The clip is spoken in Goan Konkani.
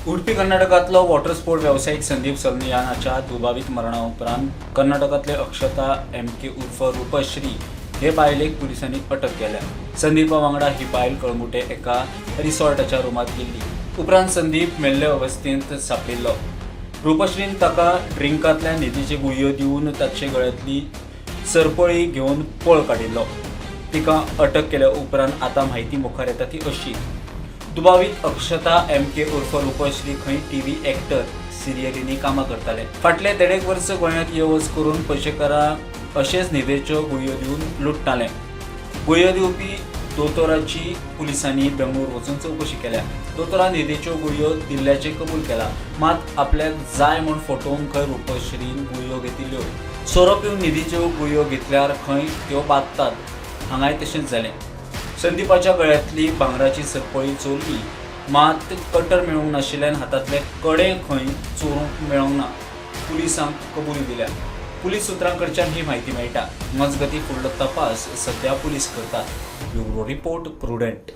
उडपी कर्नाटकांतलो वॉटर स्पोर्ट वेवसायीक संदीप सलनियान हाच्या दुबावीत मरणा उपरांत कर्नाटकांतले अक्षता एम के उर्फ रुपश्री हे बायलेक पुलिसांनी अटक केल्या. संदीपा वांगडा ही बायल कळंगुटे एका रिसॉर्टाच्या रुमांत गेल्ली. उपरांत संदीप मेल्ले अवस्थेंत सांपडिल्लो. रुपश्रीन ताका ड्रिंकांतल्यान न्हिदेच्यो गुळयो दिवन ताचे गळ्यांतली सरपळी घेवन पळ काडिल्लो. तिका अटक केल्या उपरांत आतां म्हायती मुखार येता ती अशी: दुबावीत अक्षता एम के उर्फ रुपश्री खंय टीव्ही एक्टर, सिरियलींनी कामां करताले. फाटले देडेक वर्स गोंयांत यो वच करून पयशेकारांक अशेच न्हिदेच्यो गुळयो दिवन लुट्टाले. गुळयो दिवपी दोतोराची पुलिसांनी बेंगळूर वचून चवकशी केल्या. दोतोरान न्हिदेच्यो गुळयो दिल्ल्याचें कबूल केलां, मात आपल्याक जाय म्हूण फटोवन खंय रुपश्रीन गुळयो घेतिल्ल्यो. सोरो पिवन न्हिदेच्यो गुळयो घेतल्यार खंय त्यो बादतात. हांगाय तशेंच जालें. संदीपाच्या गळ्यांतली भांगराची सरपळी चोरली, मात कटर मेळूंक नाशिल्ल्यान हातांतले कडें खंय चोरूंक मेळोंक ना. पुलिसांक कबुली दिल्या. पुलीस सुत्रां कडच्यान ही म्हायती मेळटा. मजगती, फुडलो तपास सध्या पुलीस करतात. Bureau report, prudent.